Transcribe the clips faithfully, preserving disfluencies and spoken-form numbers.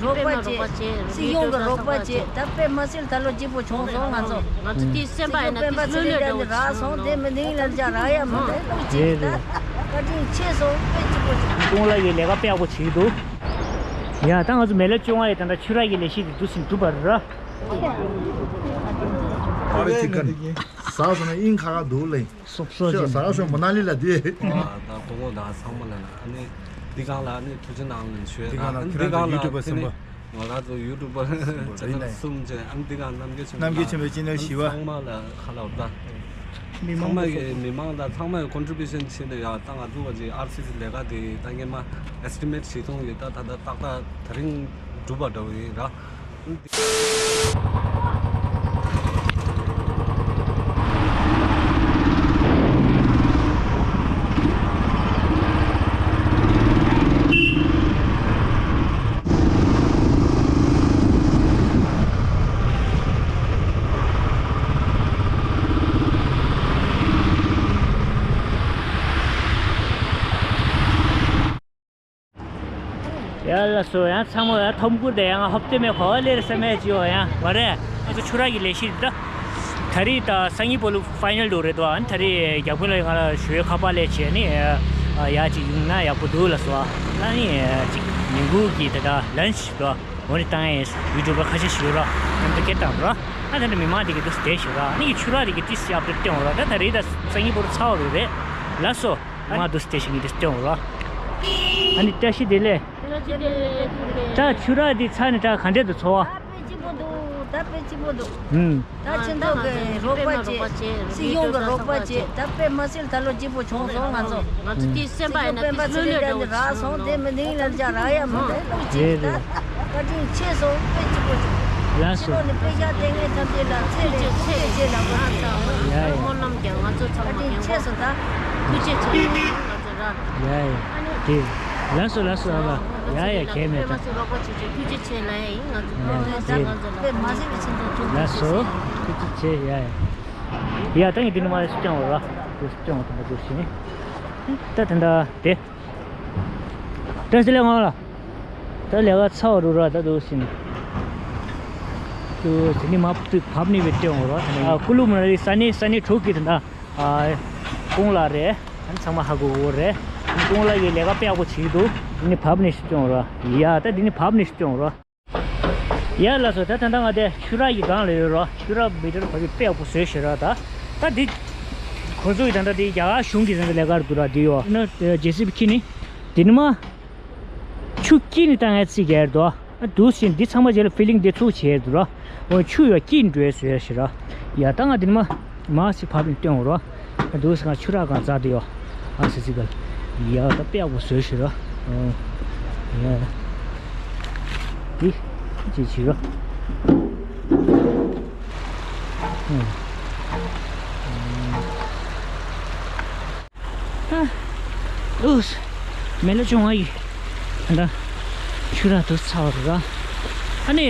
རོགས་པ་བྱེད། སྲིད་སྐྱོང་གི་རོགས་པ་བྱེད། ད་དཔེ་མ་སྲིད་ད་ལོ་སྐྱིད་པོ་བྱུང་སོང་ང་ཚོ། ང་ཚོ་དེ་སེམས་པ་ཡིན་ན་དེ་ལོས་ལོས་འདྲ་བོ་རག་སོང་། དེ་མི་འདི་ལ་ཅག་རག་ཡ་མ་རེད། ལོ་གཅིག་ད་བཀའ་དྲིན་ཆེ་སོང་། དཔེ་སྐྱིད་པོ་བྱུང་། ཀོང་ལ་ཡི་ལས་ཀ་དཔེ་ཡག་པོ་བྱེད་ཀྱི་འདུག་ཡ་ད་ང་ཚོ་མེ་ལེ་བཅོ་ལྔ་ཡི་ད་ལྟ་ཆུ་རགས་ཀྱི་ལས་གཞི་དེ་འདུག་སེ་འགྲུབ་པ་རེད། ཨ་རེ་ཅི་ཁན། ཟ་སོང་ན་ཨིན་ཁ་ཁ་འདུག་ལེ། སོབ་སོབ་ཅིག་ཟ་སོང་མ་ན་ལི་ལ་དེ། ད་གོང་ད་ཚང་མ་ལ་ན་ཨ་ནི་འདི་གང་ལ་ཨ་ནི་ཐུགས་རྗེ་གནང་ལན་ཞུ་ཡ། འདི་གང་ལ་ཨ་ནི་ཁྱེད་རང་ཚོ་ཡུ་ཊུབ་པ་གསུམ་པ། ང་རང་ཚོ་ཡུ་ཊུབ་པ་ཆེ་ནལ་གསུམ་བྱས། ཨ་ནི་འདི་གང་རྣམ་རྒྱལ་ཆེན་པོ། རྣམ་རྒྱལ་ཆེན་པོའི་ཆེ་ནལ་བཞི་པ། ཚང་མ་ལ་ཁ་ལ་བརྡ། མི་ཚང་མ་གི་མི་མང་དང་ཚང་མ་གི་ཀོན་ཊི་བུ་ཤན་བྱས་ནས་ཡ་ད་ང་ཚོ་བ་ཅིག་ཨར་སི་སི་ལས་ཀ་དེ་ད་སྔས་མ་ཨེ་སི་ཊི་མེཊ་བྱེད་ཐུང་ཡོད། ད་ད་ད་ཏག་ཏག་དེ་རིང་འགྲུབ་པ་འདྲ་བོ་ཡིན་ར། ཡ་ལགས་སོ། ཡང་ཚང་མ་ཡང་ཐོབ་ཁུར་དེ་ཡང་ཧོབ་སྟེ་མེད་གོ་ལེར་སེ་མེད་ཅིའོ་ཡང་མ་རེད། ང་ཚོ་ཆུ་རགས་ཀྱི་ལས་གཞི་འདི་ད་རེས་ད་སང་ཉིན་བོ་ལུ་ཕའི་ནལ་འདུག་རེད་དོ། ཨ་ནི་ད་རེས་རྒྱ་དཔོན་ལ་ང་ལ་ཞུ་ཡས་ཁ་པར་སླེབས་བྱས་ནི་ཡ་ཅིག་ཡོང་ན་ཡག་པོ་འདུག་ལགས་སོ། ཨ་ནི་ཅིག་ཉིན་གུང་གི་ད་ད་ལན་ཆི་དོ་འོ་ནི་བཏང་ཡས་ཡུ་ཊུབ་པ་ཁ་ཤས་ཞུ་ར། ཨ་ནི་ད་སྐད་བཏང་ར། ཨ་ད་ནི་མི་མང་དེ་གི་འདུག་སེ་བསྡད་ཞུ་ར། ཨ་ནི་ཆུ་རགས་དེ་གི་ཏིས་ཡ་ཨབ་ཌེཊ་སྟོན་འོང་ར། ད་ད་རེས་ད་སང་ཉིན་བོ་ལུ་ཚར་བ་རུ་རེད་ལགས་སོ། མ་འདུག་སྟེ་ཞིག་ངས་འདི་སྟོན་འོང་ར། ཨ་ནི་བཀྲ་ཤིས་བདེ་ལེགས། ད་ཆུ་རགས་འདི་ཚར་ནས་ད་ག་འདྲས་འདུག་ཚོར་བ། ད་དཔེ་སྐྱིད་པོ་འདུག་ད་དཔེ་སྐྱིད་པོ་འདུག་ཨུམ། ད་ཁྱེད་ཚོ་གི་རོགས་པ་བྱེད། སྲིད་སྐྱོང་གི་རོགས་པ་བྱེད། ད་དཔེ་མ་སྲིད་ད་ལོ་སྐྱིད་པོ་བྱུང་སོང་ང་ཚོ། ང་ཚོ་དེ་སེམས་པ་ཡིན་ན་དེ་ལོས་ལོས་འདྲ་བོ་རག་སོང་། དེ་མི་འདི་ལ་ཅག་རག་ཡ་མ་རེད། ལོ་གཅིག་ད་བཀའ་དྲིན་ཆེ་སོང་། དཔེ་སྐྱིད་པོ་བྱུང་། ལགས་སོ། ཕྱི་ལོགས་ནས་དཔེ་ཤག་ལྟས་ངན་ཐམས་ཅད་ལ་ཚེ་རིང་ཐུགས་རྗེ་ཆེ་ལ་བོ་ཡ་ཡ། སྨོན་ལམ་རྒྱག་ང་ཚོ་ཚང་མ་བཀའ་དྲིན་ཆེ་སོང་ད། ཐུགས་རྗེ་ཆེ་ལ་ང་ཚོ་ར། ཡ་ཡ། དེ། ལགས་སོ་ལགས་སོ་ཨ་ཕ། ཡ་ཡ་ཁྱད་མེད་ད། ང་ཚོ་རོགས་པ་བྱེད་བྱེད་ཐུགས་རྗེ་ཆེ་ལ་ཡིན་ང་ཚོ། ཡ་ཡ་དེ། དཔེ་མ་ཟད་པའི་ཆེད་དུ་ཐུགས་རྗེ་ཆེ། ལགས་སོ། ཐུགས་རྗེ་ཆེ་ཡ་ཡ། ཡ་ད་ངས་འདི་ནས་མར་སྐྱོང་བ་ར། སྐྱོང་བ་དང་པོ་འདུག་ཞེས་ནི། ད་དེ་འདྲ་དེ། བཀྲ་ཤིས་བདེ་ལེགས་ངག་ལགས། ད་ལས་ཀ་ཚར་བ་རུ་ར་ད་འདུག་ཟིན། ཏུ་ཟིན་ནི་མ་བབས་ནི་བེད་སྤྱོད་འོང་ར། ཀུ་ལུ་མ་ལི་ས་ནི་ས་ནི་དྲུག་གི་དེ་འདྲ། ཀོང་ལ་རེད། ཨ་ནི་ཚང་མ་ཧ་གོ་གོ་རེད། ཀོང་ལ་ཡི་ལས་ཀ་དཔེ་ཡག་པོ་བྱེད་ཀྱི་འདུག་ནི་བབས་ནི་ཞིག་སྐྱོང་ར། ཡ་ད་འདི་ནི་བབས་ནི་ཞིག་སྐྱོང་ར། ཡ་ལགས་སོ། ད་ད་ལྟ་ང་དེ་ཆུ་རགས་ཀྱི་སྒང་ལ་ཡོད་ར། ཆུ་རགས་མི་ཊར་བར་ཆུ་དཔེ་ཡག་པོ་བཟོས་ཤག་ར་ད། ད་འདི་ཁོ་ཚོ་ཡི་ད་ལྟ་འདི་རྒྱ་གར་གཞུང་གི་ད་ལྟ་ལས་ཀ་རེད་འདུག་ར། འདི་ཡོ་ན་ཇེ་སི་བི་ཁྱེར་ནི་འདི་ནི་མ་ཆུ་སྐྱིད་ནི་ད་ངས་རྩིས་རྒྱག་རེད་དོ། ཨ་འདུག་སེ་འདི་ཚང་མ་རྗེས་ལ་ཕི་ལིང་འདི་ཚུགས་བྱས་འདུག་ར། འོ་ཆུ་ཡོ་སྐྱིད་འགྲོ་ཡས་བཟོས་ཤག་ར། ཡ་ད་ང་འདི་ནི་མ་མ་སི་ཕབ་ནི་སྟོན་འོང་ར། འདུག་སེ་ང་ཆུ་རགས་སྒང་འཛེགས་དེ་ཡོ། ཨ་སི་སི་གལ། ཡ་ད་དཔེ་ཡག་པོ་བཟོས་ཤག་ར། ཨོ། ཡ། འདི་ཅི་བྱེད་ར། ཨ། འདུག་སེ་མེ་ལེ་བཅོ་ལྔ་ཡི། ད་ཆུ་རགས་འདུག་ཚར་བ་ར། ཨ་ནི།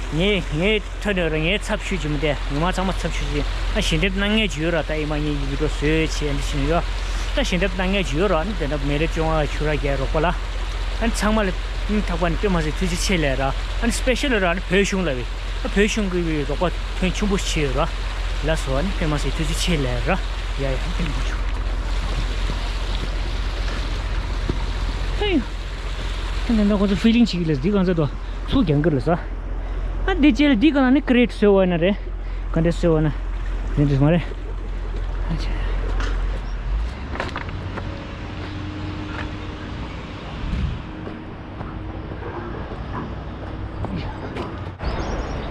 ངའི་ངའི་ཐོན་ཡོད་ར། ངའི་ཚབ་ཞུས་ཀྱི་མི་དེ་ངོ་མ་ཚང་མ་ཚབ་ཞུས་ཀྱི། ཨ་ཞལ་འདེབས་གནང་མཁན་ཅིག་ཡོད་ར། ད་ཨེ་མ་ངའི་ཡི་བི་ཌི་ཡོ་བཟོས་བྱས་འདི་བྱས་ཡོད། ད་ཞལ་འདེབས་གནང་མཁན་ཅིག་ཡོད་ར། ཨ་ནི་དེ་འདྲ་མེ་ལེ་བཅོ་ལྔ་ཆུ་རགས་རྒྱག་རོགས་པ་ལ། ཨ་ནི་ཚང་མ་ལ་ཨ་ནི་ཐག་པ་ནས་དཔེ་མ་སྲིད་ཐུགས་རྗེ་ཆེ་ལབ་ར། ཨ་ནི་སི་པེ་ཤལ་ར་ཨ་ནི་བོད་གཞུང་ལ་བའི་ཨ་བོད་གཞུང་གི་བའི་རོགས་པ་ཕོན་ཆེན་པོ་བྱས་ཡོད་ར། ལགས་སོ། ཨ་ནི་དཔེ་མ་སྲིད་ཐུགས་རྗེ་ཆེ་ལབ་ར། ཡ་ཡ་ཨ་ནི་དཔེ་མ་བྱུང་། ཧེ། ཨ་ནི་ད་ཁོ་ཚོ་ཕི་ལིང་བྱེད་ཀྱི་ལས་འདི་གང་ཚ་དོ། ཚུར་རྒྱང་གིར་ལ་ས། ཨ་འདི་རྗེས་ལ་འདི་ག་ལ་ནི་ཀི་རེ་ཊི་བཟོས་བ་ན་རེད། ག་འདྲ་བཟོས་བ་ན། འདི་འདྲ་མ་རེད། ཨ་ཅེ།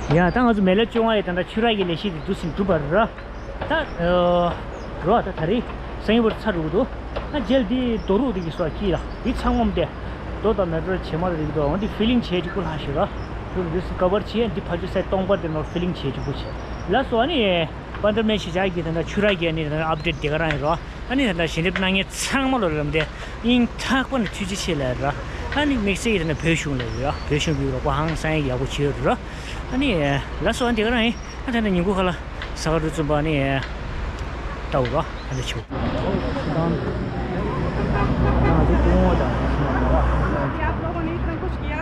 ཡ་ད་ང་ཚོ་མེ་ལེ་བཅོ་ལྔ་ཡི་ད་ལྟ་ཆུ་རགས་ཀྱི་ལས་གཞི་དེ་འདུག་སེ་འགྲུབ་པ་ར། ད། རོ་ད་ད་རེས་སང་ཉིན་བར་ཚར་འགྲོ་གི་འདུག་ཨ་རྗེས་ལ་འདི་རྡོ་རུག་འདི་གི་སོགས་ཀྱིས་ལ་འདི་ཚང་མ་དེ་རྡོ་དང་མེ་ཊལ་བྱེ་མ་རེ་རེ་གི་འདུག་འོ་འདི་ཕི་ལིང་བྱས་ཅིག་པོ་ལྷག་ཞིག་ར། འདི་འདི་སི་ཀ་བར་བྱས། འདི་ཕར་ཚུར་སའི་སྟོང་པར་དེ་ནོར་ཕི་ལིང་བྱས་ཅིག་པོ་བྱས། ལགས་སོ། ཨ་ནི་པན་དར་མེ་ཤི་ཅག་གི་ད་ལྟ་ཆུ་རགས་ཀྱི་ཨ་ནི་ད་ལྟ་ཨབ་ཌེཊ་དེ་ག་རང་ཡིན་རོ། ཨ་ནི་ད་ལྟ་ཞལ་འདེབས་གནང་མཁན་ཚང་མ་ལོ་ལ་ལམ་དེ་སྙིང་ཐག་པ་ནས་ཐུགས་རྗེ་ཆེ་ལབ་ར། ཨ་ནི་དམིགས་བསལ་གྱི་ད་ལྟ་བོད་གཞུང་ལ་ཡོད་ར། བོད་གཞུང་གི་རོགས་པ་ཧང་སང་ཡག་པོ་བྱས་ཡོད་ར། ཨ་ནི་ལགས་སོ། ཨ་ནི་དེ་ག་རང་ཡིན། ཨ་ད་ནི་ཉིན་གུང་ཁ་ལ་ས་ག་རུ་བཙུན་པ་ནི་ལྟ་བུ་ར། ཨ་ནི་ཆུ། ཁྱེད་རང་ཚོ་སྐུ་ངོ་དང་ཁྱེད་རང་ཚོ། आप लोगों ने इतना कुछ किया।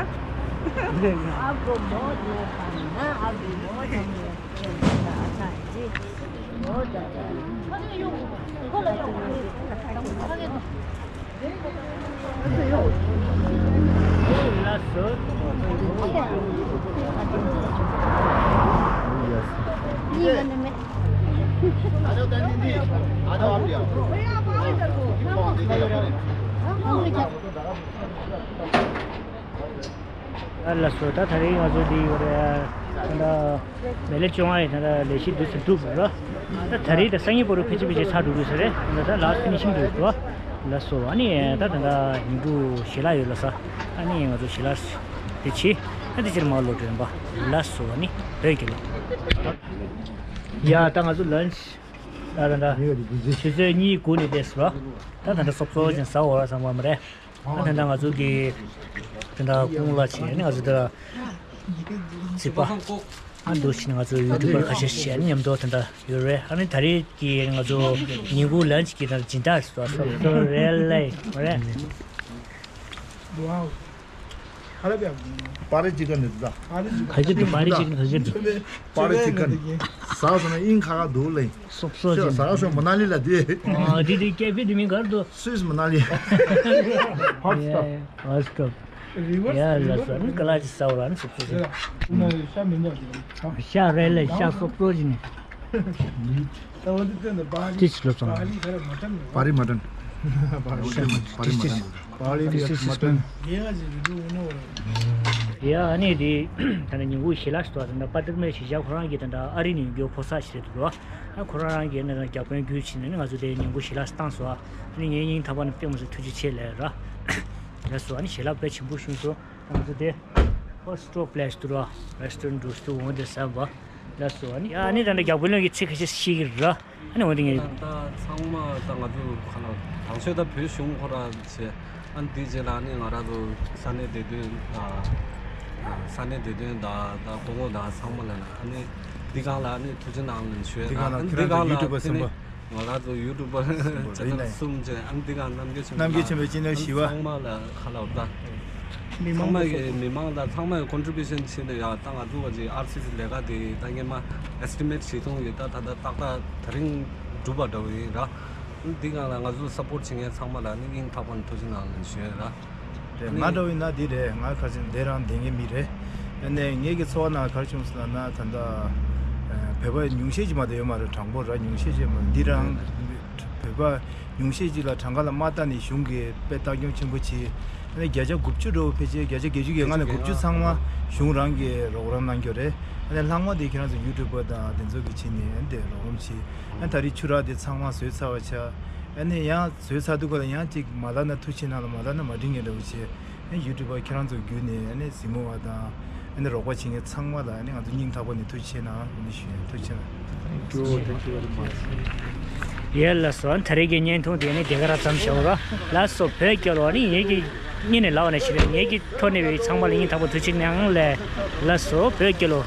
आपको बहुत मेहरबानी ना, आपकी बहुत हम लोग को अच्छा है जी। बहुत अच्छा है। ལགས་སོ། ད་ད་རེས་ང་ཚོ་འདི་ཡོད་རེད། ད་མེ་ལེ་བཅོ་ལྔ་ཡི་ད་ལས་གཞི་འདི་ཚོ་གྲུབ་རེད། ད་ད་རེས་ད་སང་ཉིན་བར་དུ་ཕལ་ཆེར་ཕལ་ཆེར་ཚར་འགྲོ་གི་ས་རེད། ད་ལ་སི་ཕི་ནི་ཤིང་འགྲོ་གི་འདུག་ལགས་སོ། ཨ་ནི་ད་ད་ད་ཉིན་གུང་ཞལ་ལག་ཡོད་ལ་ས། ཨ་ནི་ང་ཚོ་ཞལ་ལག་དེ་བྱེད། ཨ་དེ་ཕྱིར་མ་ལོག་དྲན་པ། ལགས་སོ། ཨ་ནི་བོད་ཀྱི་ལོ། ཡ་ད་ང་ཚོ་ལན་ཆི་ད་ད་ད་ཆུ་ཚོད་གཉིས་གུང་ནས་བལྟས་སོ། ད་ད་ད་སོབ་སོབ་ཅིག་ཟ་འོ་ར་བསམ་པ་མ་རེད། ཨ་ད་ད་ང་ཚོ་གི་ད་ད་ཁོང་ལ་བྱས་ནས་ང་ཚོ་ད་རྩིས་པ་ཨ་འདུག་ཕྱིན་ང་ཚོ་ཡུ་ཊུབ་པར་ཁ་ཤས་ཤིག་ཨ་ནི་མཉམ་དུ་ད་ད་ཡོད་རེད། ཨ་ནི་ད་རེས་ཀྱི་ང་ཚོ་ཉིན་གུང་ལན་ཆི་གི་ད་སྦྱིན་བདག་ཟེར་བ་སོབ་སོབ་རེད་ལེ་མ་རེད། Wow. Halabi abi. Pare chicken dedi da. Pare chicken. Kajit du, pare chicken, kajit du. Pare chicken. Sağ sana in kaka dole. Sop so jin. Sağ sana Manali la diye. Ah, di di kefi di mi gar do. Swiss Manali. Hot stuff. Hot stuff. Reverse. Ya la sa, ni kala ji sa ora ni sop so jin. Sha mi no. Sha re le, sha sop so jin. Teach lo sa. Pare mutton. Pare mutton. This is mutton. ཡ་ཨ་ནི་དེ་ད་ནི་ཉིན་གུང་ཞལ་ལག་ཟེར་བ་དེ་འདྲ་པ་ཏིར་མའི་གཞིས་ཆགས་ཁོ་རང་གི་དེ་འདྲ་ཨ་རི་ནས་ཡོང་རྒྱུ་ཕོ་གསར་ཞིག་རེད་འདུག་ཨ་ཁོ་རང་རང་གི་ནས་རྒྱ་དཔོན་བརྒྱུད་ཕྱིན་ནས་ང་ཚོ་དེ་ཉིན་གུང་ཞལ་ལག་བཏང་སོང་། ཨ་ནི་ངའི་སྙིང་ཐག་པ་ནས་ལྟད་མོ་ཟེར་ཐུགས་རྗེ་ཆེ་ལབ་ར་ལབ་སོང་། ཨ་ནི་ཞལ་ལག་དཔེ་ཆེན་པོ་བྱུང་སོང་། ང་ཚོ་དེ་First Stop Place དུ་ར་Western Roast དུ་འོང་དེ་ཟེར་བ། ལགས་སོ། ཨ་ནི་ཨ་ནི་ད་ནི་རྒྱ་བོད་ལུང་གི་ཚིག་ཁ་ཤས་ཤིག་ར། ཨ་ནི་འོ་དེ་ངས། ད་ཚང་མ་ད་ང་ཚོ་ཁ་ལ་དང་ཤོས་ད་བོད་གཞུང་ཁོ་ར་བྱས། ཨ་ནི་དེ་རྗེས་ལ་ཨ་ནི་ང་རང་ཚོ་ས་གནས་བདེ་དོན་ད་ས་གནས་བདེ་དོན་ད་ད་སྐུ་ངོ་ད་ཚང་མ་ལ་ཨ་ནི་འདི་གང་ལ་ཨ་ནི་ཐུགས་རྗེ་གནང་ལན་ཞུ་ཡ། ད་ཨ་ནི་འདི་གང་ལ་ཁྱེད་ནི། ང་རང་ཚོ་ཡུ་ཊུབ་པར་ཆེ་ནལ་གསུམ་བཅས་ཨ་ནི་འདི་ག་རྣམ་རྒྱལ་ཆེན་པོ་རྣམ་རྒྱལ་ཆེན་པོའི་ཆེ་ནལ་བཞི་པ། ཚང་མ་ལ་ཁ་ལག་ད། མི་ཚང་མ་མང་གི་མི་མང་ད་ཚང་མ་ཀོན་ཊི་བྷུ་ཤན་བྱས་ནས་ཡ་ད་ང་ཚོ་བ་ཅིག་ཨར་སི་སི་ལས་ཀ་དེ་ད་སྔས་མ་ཨེ་སི་ཊི་མེཊ་བྱེད་ཐུང་ཡོད། ད་ད་ད་ཏག་ཏག་ད་རིང་གྲུབ་པ་འདྲ་བོ་ཡིན་ར། འདི་ག་ལ་ང་ཚོ་སབ་པོར་བྱེད་མཁན་ཚང་མ་ལ་ནི་སྙིང་ཐག་པ་ནས་ཐུགས་རྗེ་གནང་ལན་ཞུ་ཡ་ར། དེ་ང་འདྲ་བོ་ཡིན་ན་འདི་རེད། ང་ཁ་སང་འདི་རང་བསྡད་མཁན་མི་རེད། ཨ་ནི་ངེད་ཀྱི་འཚོ་བ་ནང་ག་རེ་བྱུང་སོང་ལབ་ན་ད་ལྟ་བོད་པ་ཉུང་ཤས་ཅིག་མ་གཏོགས་ཡོད་མ་རེད། གྲངས་འབོར་ར་ཉུང་ཤས་ཅིག་མ་འདི་རང་བོད་པ་ཉུང་ཤས་ཅིག་ལ་གྲངས་ཀ་ལ་མ་ལྟ་ནས་གཞུང་གིས་དཔེ་ལྟ་སྐྱོང་ཆེན་པོ་བྱས། ཨ་ནི་བརྒྱ་ཆ་དགུ་བཅུ་འགྲོ་བོ་ཕལ་ཆེར་བརྒྱ་ཆ་བརྒྱད་ཅུ་གི་ལྔ་ནས་དགུ་བཅུ་ཚང་མ་གཞུང་རང་གིས་རོགས་རམ་གནང་རྒྱུ་རེད། ཨ་ནི་ལྷག་མ་དེ་ཁྱེད་རང་ཚོ་ཡུ་ཊུབ་པར་དང་དེ་ཚོ་གིས་བྱས་ནས་ཨ་ནི་དེ་རོགས་རམ་བྱས། ཨ་ནི་ད་རེས་ཆུ་རགས་དེ་ཚང་མ་བཟོས་ཚར་བ་ཆགས། ཨ་ནི་ཡང་བཟོས་ཚར་དུས་སྐབས་ལ་ཡང་ཅིག་མ་ལབ་ན་ཐུགས་ཆེ་ནང་ལ་མ་ལབ་ན་མ་འགྲིག་ངེས་འདྲ་བོ་བྱས། ཨ་ནི་ཡུ་ཊུབ་པར་ཁྱེད་རང་ཚོ་བརྒྱུད་ནས་ཨ་ནི་གཟིགས་མོ་བ་དང་ཨ་ནི་རོགས་པ་བྱེད་མཁན་ཚང་མ་ལ་ཨ་ནི་ང་ཚོ་སྙིང་ཐག་པ་ནས་ཐུགས་ཆེ་ནང་ཨ་ནི་ཞུ་ཡ། ཐུགས་ཆེ་ནང་། Thank you. Thank you very much. ཡ་ལགས་སོ། ད་རེས་ཀྱི་བརྙན་ཐུང་དེ་ནི་དེ་ག་རང་ཙམ་བྱའོ་ར། ལགས་སོ། བོད་སྐྱོར་བ་ནི་ངེད་ཀྱི་སྙིང་ནས་ལབ་པ་ནས་ཞེས་པའི་ངེད་ཀྱི་ཐོག་ནས་བའི་ཚང་མ་ལ་སྙིང་ཐག་པ་ཐུགས་ཆེ་གནང་ལས། ལགས་སོ། བོད་སྐྱོར་ལོ།